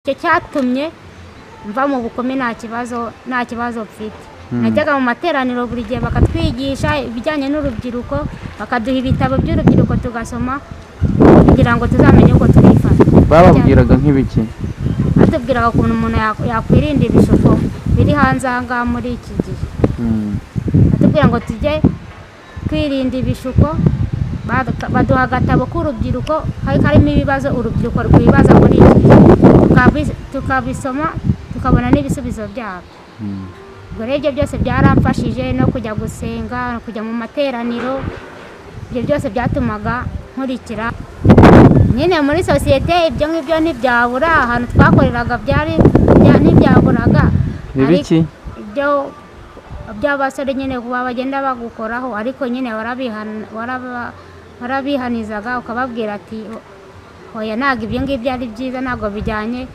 Icyo cyatumye mva mu bukumi nta kibazo mfite. Najyaga mu materaniro buri gihe, bakatwigisha ibijyanye n'urubyiruko, bakaduha ibitabo by'urubyiruko tugasoma kugira ngo tuzamenye uko twifata. Bababwiraga nk'ibiki? Batubwiraga ukuntu umuntu yakwirinda ibishuko biri hanze aha ngaha muri iki gihe. Batubwira ngo tujye twirinda ibishuko, baduha agatabo k'urubyiruko kari karimo ibibazo urubyiruko rwibaza muri iki gihe, tukabisoma tukabona n'ibisubizo byabyo. Ubwo rero ibyo byose byaramfashije, no kujya gusenga, no kujya mu materaniro, ibyo byose byatumaga nkurikira nyine muri sosiyete. Ibyo ngibyo ntibyabura, ahantu twakoreraga byari ntibyaburaga. Ibiki? Ibyo by'abasore nyine, kuba bagenda bagukoraho, ariko nyine warabihanizaga ukababwira ati: "Hoya, ntabwo ibyo ngibyo ari byiza, ntabwo bijyanye."